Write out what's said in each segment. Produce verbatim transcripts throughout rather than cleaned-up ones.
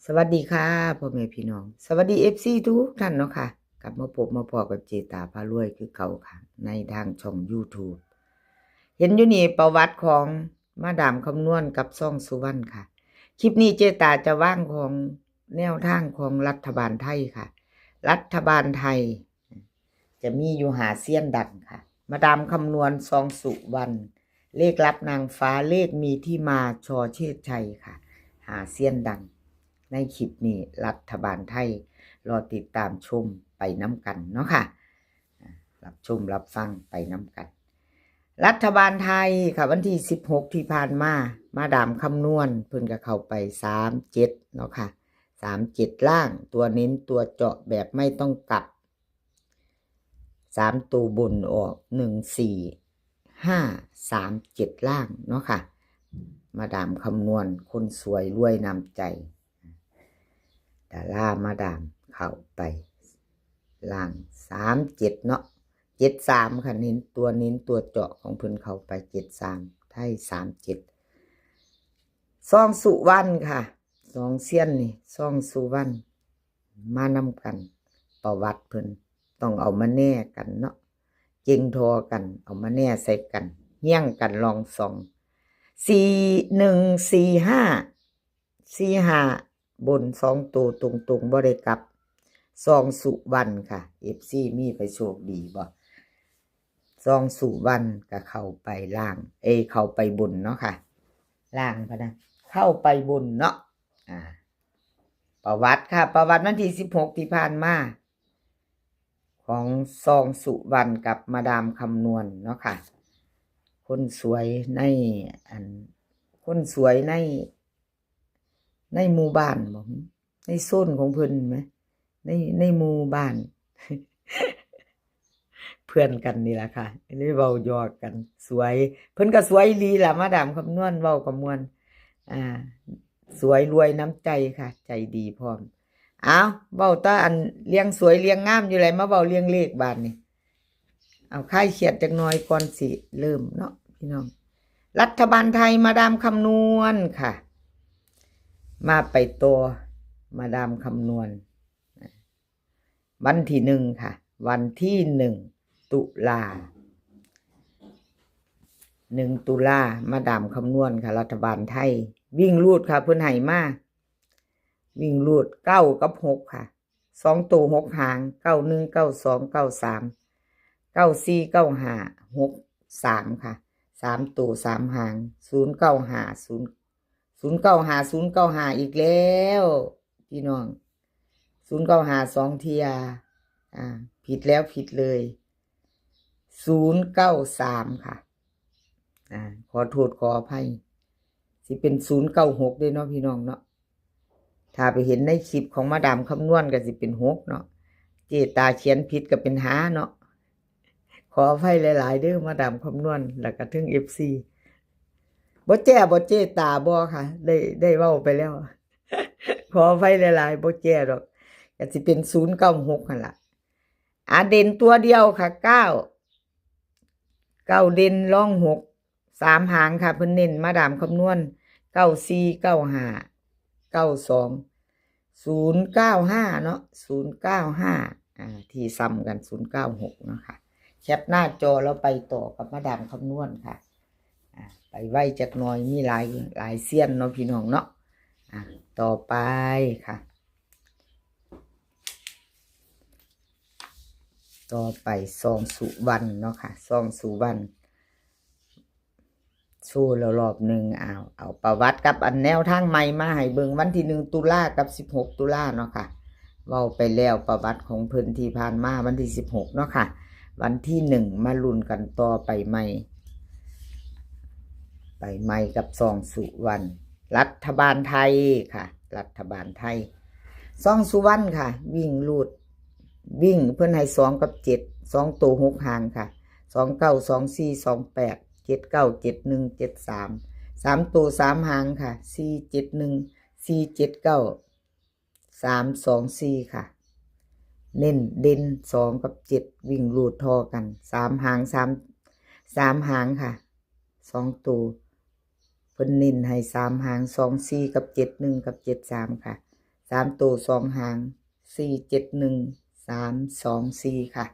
สวัสดีค่ะพ่อแม่พี่น้อง สวัสดี เอฟซี ทุกท่านเนาะค่ะ กลับมาพบมาพ้อกับเจตาพารวยคือเก่าค่ะ ในทางช่อง YouTube เห็นอยู่นี่ประวัติของมาดามคำนวณกับซองสุวรรณค่ะ คลิปนี้เจตาจะวางของแนวทางของรัฐบาลไทยค่ะ รัฐบาลไทย จะมีอยู่ห้าเซียนดังค่ะ มาดามคำนวณ ซองสุวรรณ เลขลับนางฟ้า เลขมีที่มา ช.เชษชัยค่ะ ห้าเซียนดัง ในคลิปนี้รัฐบาลไทย รอติดตามชมไปนำกันเนาะค่ะ อ่า รับชมรับฟังไปนำกัน รัฐบาลไทยค่ะ วันที่สิบหกที่ผ่านมา มาดามคำนวณ เพิ่นก็เข้าไปสามเจ็ดเนาะค่ะ สามเจ็ดล่าง ตัวเน้นตัวเจาะแบบไม่ต้องกลับ สามตัวบนออก หนึ่งสี่ห้าสามเจ็ดล่างเนาะค่ะ มาดามคำนวณ คนสวยรวยน้ำใจ ดารามาดามเข้าไปล่าง สามเจ็ดเนาะ เจ็ดสามค่ะ เน้นตัวเน้นตัวเจาะของเพิ่นเข้าไป เจ็ดสาม ไทย สามเจ็ด ซองสุวรรณค่ะ สองเซียนนี่ ซองสุวรรณ มานำกัน ประวัติเพิ่นต้องเอามาแน่กันเนาะ เก่งทอกัน เอามาแน่ใส่กัน เฮี้ยงกันลองส่อง สี่หนึ่งสี่ห้า สี่ห้า บนสองตัวตรงๆ บ่ได้กลับ ซองสุวรรณค่ะ เอฟซี มีไปโชคดีบ่ ซองสุวรรณก็เข้าไปล่าง เอย เข้าไปบนเนาะค่ะ ล่างพะนะ เข้าไปบนเนาะ อ่า ประวัติค่ะ ประวัติวันที่สิบหกที่ผ่านมา ของซองสุวรรณกับมาดามคำนวณเนาะค่ะ คนสวยใน อัน คนสวยใน ในหมู่บ้านบ่ ในโซนของเพิ่นไหม ใน ในหมู่บ้าน เพื่อนกันนี่ล่ะค่ะ ได้เว้าหยอกกัน สวย เพิ่นก็สวยอีหลีล่ะ มาดามคำนวณ เว้าก็ม่วน อ่า สวยรวยน้ำใจค่ะ ใจดีพร้อม อ้าว เว้าแต่อันเรื่องสวยเรื่องงามอยู่แล้ว มาเว้าเรื่องเลขบาดนี้ เอาคลายเครียดจักหน่อยก่อนสิเริ่มเนาะพี่น้อง รัฐบาลไทย มาดามคำนวณค่ะ มาไปต่อ มาดามคำนวณ วันที่หนึ่งค่ะ วันที่หนึ่งตุลา หนึ่งตุลา มาดามคำนวณค่ะ รัฐบาลไทย วิ่งรูดค่ะ เพิ่นให้มา วิ่งรูด เก้ากับหกค่ะ สองตัวหกหาง เก้าหนึ่ง เก้าสอง เก้าสาม เก้าสี่ เก้าห้า หกสามค่ะ สามตัวสามหาง ศูนย์เก้าห้า ศูนย์ ศูนย์เก้าห้า ศูนย์เก้าห้า อีกแล้ว พี่น้อง ศูนย์เก้าห้า สองเทื่อ อ่า ผิดแล้วผิดเลย ศูนย์เก้าสามค่ะ อ่า ขอโทษขออภัย สิเป็นศูนย์เก้าหกเด้เนาะพี่น้องเนาะ ถ้าไปเห็นในคลิปของมาดามคำนวณก็สิเป็นหกเนาะ เจตาเขียนผิดก็เป็นห้าเนาะ ขออภัยหลายๆเด้อ มาดามคำนวณ แล้วก็ถึง เอฟซี บ่แจ้บ่เจตาบ่ค่ะ ได้ ได้เว้าไปแล้ว ขออภัยหลายๆ บ่แจ้ดอก ก็สิเป็นศูนย์เก้าหกหั่นล่ะ อ่ะ เด่นตัวเดียวค่ะ เก้า เก้าเด่นรองหก สามหางค่ะ เพิ่นเน้นมาดามคำนวณ เก้าสี่ เก้าห้า เก้าสอง ศูนย์เก้าห้าเนาะ ศูนย์เก้าห้า อ่า ที่ซ้ำกัน ศูนย์เก้าหกเนาะค่ะ แคปหน้าจอแล้วไปต่อกับมาดามคำนวณค่ะ อ่า ไปไวจักหน่อย มีหลาย หลายเซียนเนาะพี่น้องเนาะ อ่า ต่อไปค่ะ ต่อไป ซองสุวรรณเนาะค่ะ ซองสุวรรณ โชว์แล้วรอบหนึ่ง เอา เอาประวัติกับอันแนวทางใหม่มาให้เบิ่ง วันที่หนึ่งตุลากับสิบหกตุลาเนาะค่ะ เว้าไปแล้วประวัติของเพิ่นที่ผ่านมา วันที่สิบหกเนาะค่ะ วันที่หนึ่งมาลุ้นกันต่อไปใหม่ ไปใหม่กับซองสุวรรณ รัฐบาลไทยค่ะ รัฐบาลไทย ซองสุวรรณค่ะ วิ่งรูด วิ่งเพิ่นให้สองกับเจ็ด สองตัวหกหางค่ะ สองเก้า สองสี่ สองแปด เจ็ดเก้า เจ็ดหนึ่ง เจ็ดสาม สามตัวสามหางค่ะ สี่เจ็ดหนึ่ง สี่เจ็ดเก้า สามสองสี่ค่ะ เน้นเด่นสองกับเจ็ด วิ่งรูดทอกัน สามหาง สาม สามหางค่ะ สองตัว เพิ่นเน้นให้สามหาง สองสี่ กับ เจ็ดหนึ่ง กับ เจ็ดสามค่ะ สามตัวสองหาง สี่เจ็ดหนึ่ง สามสองสี่ ค่ะ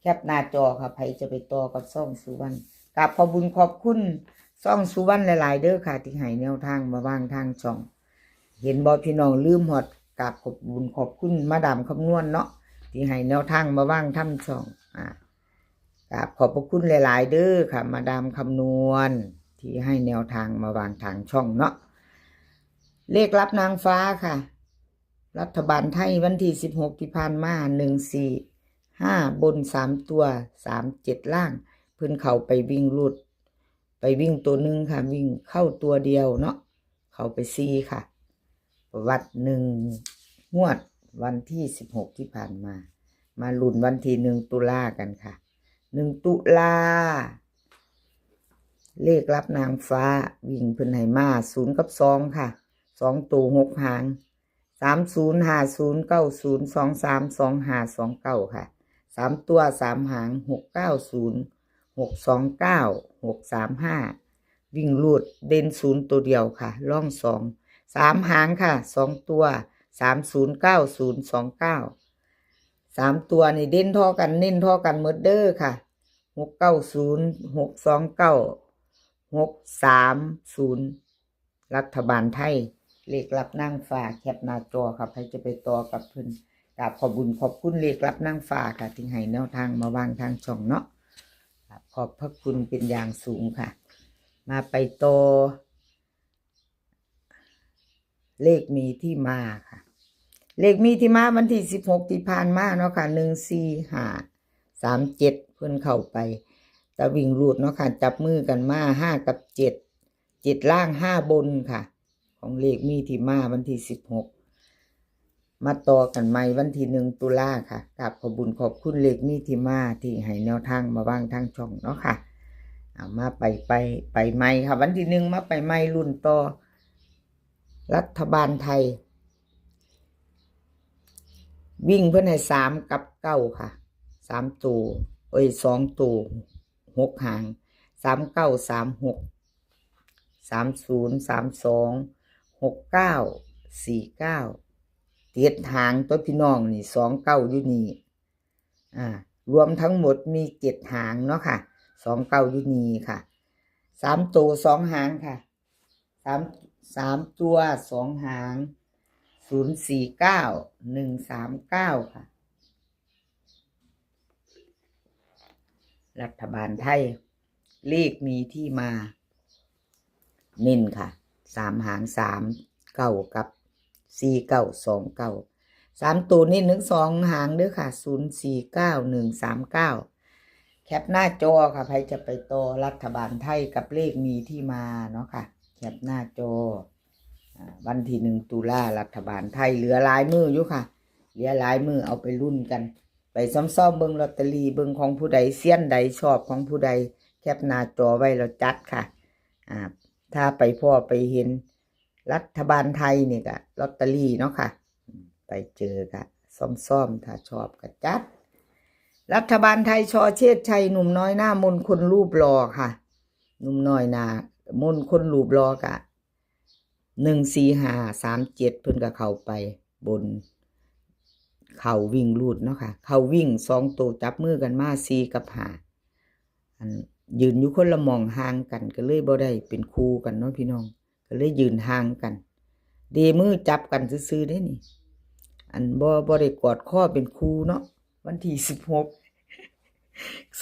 แคปหน้าจอค่ะ ใครจะไปต่อกับซ่องสุวรรณ กราบขอบบุญขอบคุณซ่องสุวรรณหลายๆเด้อค่ะ ที่ให้แนวทางมาวางทางช่อง เห็นบ่พี่น้อง ลืมฮอดกราบขอบบุญขอบคุณมาดามคำนวณเนาะ ที่ให้แนวทางมาวางทางช่อง อ่ากราบขอบพระคุณหลายๆเด้อค่ะ มาดามคำนวณ ที่ให้แนวทางมาวางทางช่องเนาะ เลขลับนางฟ้าค่ะ รัฐบาลไทยวันที่สิบหกที่ผ่านมา หนึ่งสี่ห้า บนสามตัว สามเจ็ด ล่าง เพิ่นเข้าไปวิ่งรูด ไปวิ่งตัวหนึ่งค่ะ วิ่งเข้าตัวเดียวเนาะ เข้าไปสี่ค่ะ ประวัติหนึ่งงวดวันที่สิบหกที่ผ่านมา มาลุ้นวันที่หนึ่งตุลากันค่ะ หนึ่งตุลา เลขลับนางฟ้า วิ่งเพิ่นให้มาศูนย์กับสองค่ะ สองตัวหกหาง สามศูนย์ ห้าศูนย์ เก้าศูนย์ สองสาม สองห้า สองเก้า ค่ะ สามตัวสามหาง หกเก้าศูนย์ หกสองเก้า หกสามห้า วิ่งรูดเด่นศูนย์ตัวเดียวค่ะ ร่องสอง สามหางค่ะ สองตัว สามศูนย์ เก้าศูนย์ สองเก้า สามตัวนี่เด่นท่อกัน เน้นท่อกันหมดเด้อค่ะ หกเก้าศูนย์ หกสองเก้า หกสามศูนย์ รัฐบาลไทย เลขลับนางฟ้า แคปหน้าจอค่ะ ใครจะไปต่อกับเพิ่น กราบขอบบุญขอบคุณเลขลับนางฟ้าค่ะ ที่ให้แนวทางมาวางทางช่องเนาะ ขอบพระคุณเป็นอย่างสูงค่ะ มาไปต่อ เลขมีที่มาค่ะ เลขมีที่มาวันที่สิบหกที่ผ่านมาเนาะค่ะ หนึ่งสี่ห้า สามเจ็ด เพิ่นเข้าไป แต่วิ่งรูดเนาะค่ะ จับมือกันมา ห้ากับเจ็ด เจ็ดล่าง ห้าบนค่ะ ของเลขมีที่มาวันที่สิบหก มาต่อกันใหม่วันที่หนึ่งตุลาค่ะ กราบขอบบุญขอบคุณเลขมีที่มาที่ให้แนวทางมาวางทางช่องเนาะค่ะ เอามาไปไปไปใหม่ค่ะ วันที่หนึ่งมาไปใหม่ลุ้นต่อ รัฐบาลไทย วิ่งเพิ่นให้สามกับเก้าค่ะ สามตัว เอ้ย สองตัว หกหาง สามเก้า สามหก สามศูนย์ สามสอง หกเก้า สี่เก้า เจ็ดหางตัวพี่น้องนี่ สองเก้าอยู่นี่ อ่า รวมทั้งหมดมีเจ็ดหางเนาะค่ะ สองเก้าอยู่นี่ค่ะ สามตัวสองหางค่ะ สาม สามตัวสองหาง ศูนย์สี่เก้า หนึ่งสามเก้า ค่ะ รัฐบาลไทย เลขมีที่มา เน้นค่ะ สามหาง สามเก้า กับ สี่เก้า สองเก้า สามตัวเน้นทั้งสองหางเด้อค่ะ ศูนย์สี่เก้า หนึ่งสามเก้า แคปหน้าจอค่ะ ใครจะไปต่อรัฐบาลไทยกับเลขมีที่มาเนาะค่ะ แคปหน้าจอ อ่า วันที่หนึ่งตุลา รัฐบาลไทย เหลือหลายมื้ออยู่ค่ะ เหลือหลายมื้อ เอาไปลุ้นกัน ไปซ้อมๆเบิ่งลอตเตอรี่ เบิ่งของผู้ใด เซียนใดชอบของผู้ใด แคปหน้าจอไว้แล้วจัดค่ะ อ่า ถ้าไปพ้อไปเห็นรัฐบาลไทยนี่ก็ลอตเตอรี่เนาะค่ะ ไปเจอก็ซ้อมๆ ถ้าชอบก็จัด รัฐบาลไทย ช.เชษชัย หนุ่มน้อยหน้ามนคนรูปหล่อค่ะ หนุ่มน้อยหน้ามนคนรูปหล่อก็ หนึ่งสี่ห้า สามเจ็ด เพิ่นก็เข้าไปบน เข้าวิ่งรูดเนาะค่ะ เข้าวิ่งสองตัวจับมือกันมา สี่กับห้า อันยืนอยู่คนละหม่องห่างกัน ก็เลยบ่ได้เป็นคู่กันเนาะพี่น้อง ก็เลยยืนห่างกัน เดมือจับกันซื่อๆเด้นี่ อันบ่ บ่ได้กอดคอเป็นคู่เนาะ วันที่สิบหก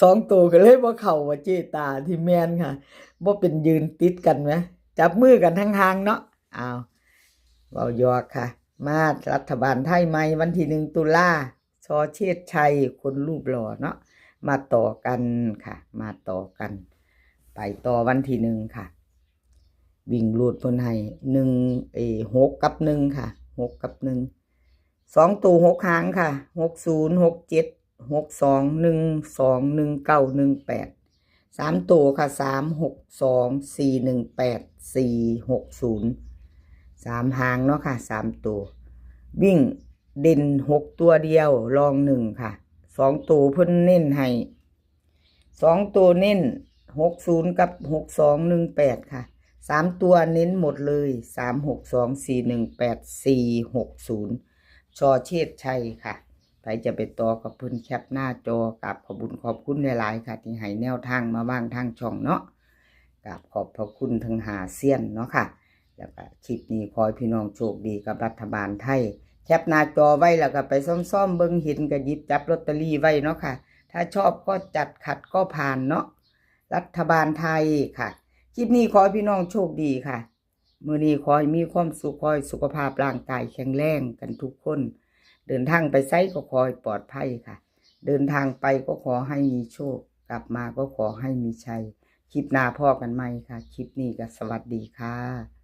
สองตัวก็เลยบ่เข้าว่าเจตาที่แม่นค่ะ บ่เป็นยืนติดกันไหม จับมือกันห่างๆเนาะ อ้าว เว้าหยอกค่ะ มารัฐบาลไทยใหม่วันที่หนึ่งตุลา ช.เชษชัย คนรูปหล่อเนาะ มาต่อกันค่ะ มาต่อกัน ไปต่อวันที่หนึ่งค่ะ วิ่งรูดเพิ่นให้หนึ่ง เอ หกกับหนึ่งค่ะ หกกับหนึ่ง สองตัวหกหางค่ะ หกศูนย์ หกเจ็ด หกสอง หนึ่งสอง หนึ่งเก้า หนึ่งแปด สามตัวค่ะ สามหกสอง สี่หนึ่งแปด สี่หกศูนย์ สามหางเนาะค่ะ สามตัว วิ่งเด่นหกตัวเดียว รองหนึ่งค่ะ สองตัวเพิ่นเน้นให้ สองตัวเน้น หกศูนย์ กับ หกสอง หนึ่งแปด ค่ะ สามตัวเน้นหมดเลย สามหกสอง สี่หนึ่งแปด สี่หกศูนย์ ชอเชษชัยค่ะ ใครจะไปต่อกับเพิ่นแคปหน้าจอกราบขอบบุญขอบคุณหลายๆค่ะ ที่ให้แนวทางมาว่างทางช่องเนาะ กราบขอบพระคุณทั้งหาเซียนเนาะค่ะ แล้วก็คลิปนี้ขอให้พี่น้องโชคดีกับรัฐบาลไทย แคปหน้าจอไว้แล้วก็ไปซ่อมๆเบิ่ง เห็นก็หยิบจับลอตเตอรี่ไว้เนาะค่ะ ถ้าชอบก็จัด ขัดก็ผ่านเนาะ รัฐบาลไทยค่ะ คลิปนี้ขอให้พี่น้องโชคดีค่ะ มื้อนี้ขอให้มีความสุข ขอให้สุขภาพร่างกายแข็งแรงกันทุกคน เดินทางไปไสก็ขอให้ปลอดภัยค่ะ เดินทางไปก็ขอให้มีโชค กลับมาก็ขอให้มีชัย คลิปหน้าพ้อกันใหม่ค่ะ คลิปนี้ก็สวัสดีค่ะ